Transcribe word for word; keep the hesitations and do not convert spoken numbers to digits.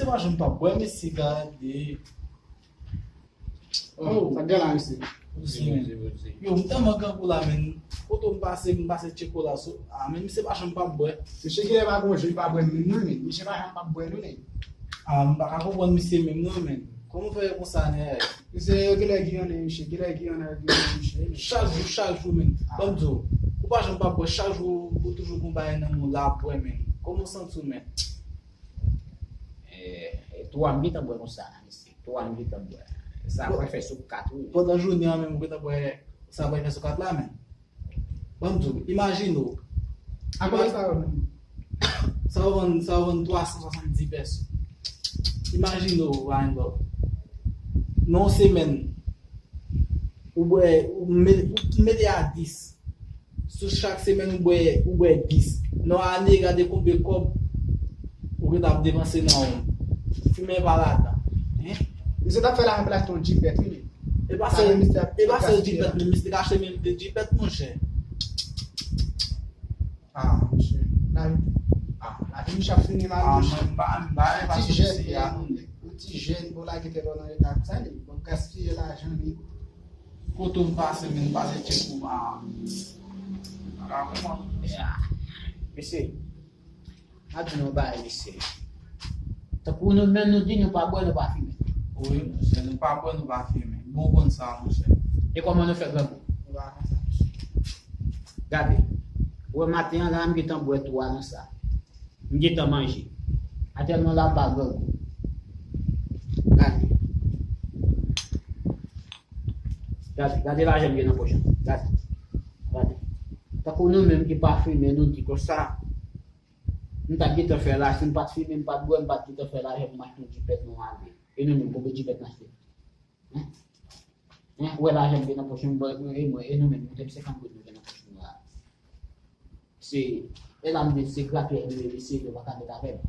Mwen pa janm pa bwè, mesye, gade. Oh, sa gen la, mesye. Yo, m tèlman grangou la, men. Kote m pase, m pase tcheko la. So, ah, men misye pa janm pa bwè. Misye genlè pa gon jou li pa bwè menm non, men. Misye pa janm pa bwè non, men. Ah, m pa ka konprann misye menm non, men. Kòman w fè konsa, nèg? Misye, yo genlè Giyannen, misye, genlè Giyannen, yo Giyannen, misye. Chak jou, chak jou, men. Ban m di w, ou pa janm pa bwè, chak jou, ou toujou gon bagay nan men w la, bwè, men. Kòman w santi w, men? E, e twa m gentan bwè konsa, mesye. Twa m gentan bwè. Sa pral fè sou kat, wi. Pandan jounen an menm, ou gentan bwè sa pral fè sou kat la, men. Ban m di w, imajine w. Akoz sa yo vann? Sa yo vann, sa yo vann twa san swasanndis pèso. Imajine w, Randolph. Nan yon semèn, ou bwè, ou mete, ou mete a dis. Sou chak semèn ou bwè, ou bwè dis. Nan ane, gade konbyen kòb ou gentan ap depanse nan yon fimen pa ladan. Hein? Misye t ap fè lajan pou l achte yon jipèt, wi. E pa sèl, e pa sèl jipèt, men misye te ka achte menm de jipèt, monchè. Ah, monchè. Lavi, ah, lavi misye ap fini mal, monchè. Yon ti jèn, yon ti jèn, pou lage tèt ou nan eta konsa, li. Bon, gaspiye lajan li. Kote w pase, men, pase tchek ou pa. Pa ka konprann. Mesye, m ap di nou yon bagay, mesye. Tankou nou menm, nou di nou pa bwè, nou pa fimen. Wi, monchè, nou pa bwè, nou pa fimen. Bon, w konn sa, monchè. E kòman nou fè grangou? Nou pa konn sa, mesye. Gade, ou wè maten an la, m gentan bwè twa nan sa. M gentan manje. Aktyèlman la, m pa grangou. Gade. Gade, gade lajan m gen nan pòch mwen. Gade. Gade. Tankou nou menm ki pa fimen, nou di konsa, m ta gentan fè la, si m pa t fimen, m pa t bwè, m pa t gentan fè lajan pou m achte yon jipèt nan ale. E nou menm, konbyen jipèt n achte? Hein? Hein? Ou wè lajan m gen nan pòch mwen, mwen, e mwen, e nou menm, nou te m senkant goud nou gen nan pòch nou la. Se, e la m di, se gratè nou ye, mesye, nou pa ka met avè m.